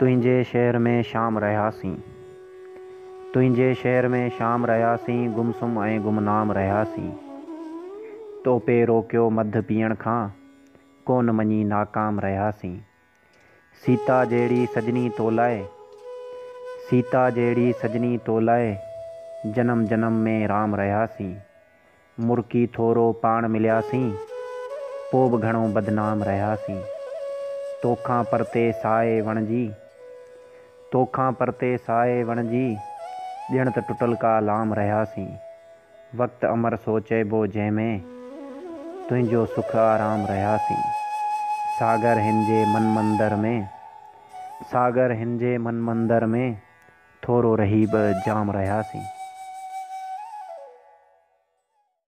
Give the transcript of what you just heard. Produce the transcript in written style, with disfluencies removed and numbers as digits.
تنهنجي شهر ۾ شام رهياسين. تنهنجي شهر ۾ شام رهياسين، گم سم ۽ گمنام رهياسين. تو پي روڪيو مڌ پيئڻ کان، ڪونه مڃي ناڪام رهياسين. سيتا جهڙي سجني تو لاءِ، سيتا جهڙي سجني تو لاءِ، جنم جنم ۾ رام رهياسين. مرڪي ٿورو پاڻ ملياسين، پوءِ به گهڻو بدنام رهياسين. توکان پرتي سائي وڻ جي، توکان پرتي سائي وڻ جي، ڄڻ ته ٽٽل ڪا لام رهياسين. وقت امر سو چئبو جنهن ۾، تنهنجو سک آرام رهياسين. ساگر هن جي من مندر ۾، ساگر هن جي من مندر ۾، ٿورو رهي به جام رهياسين.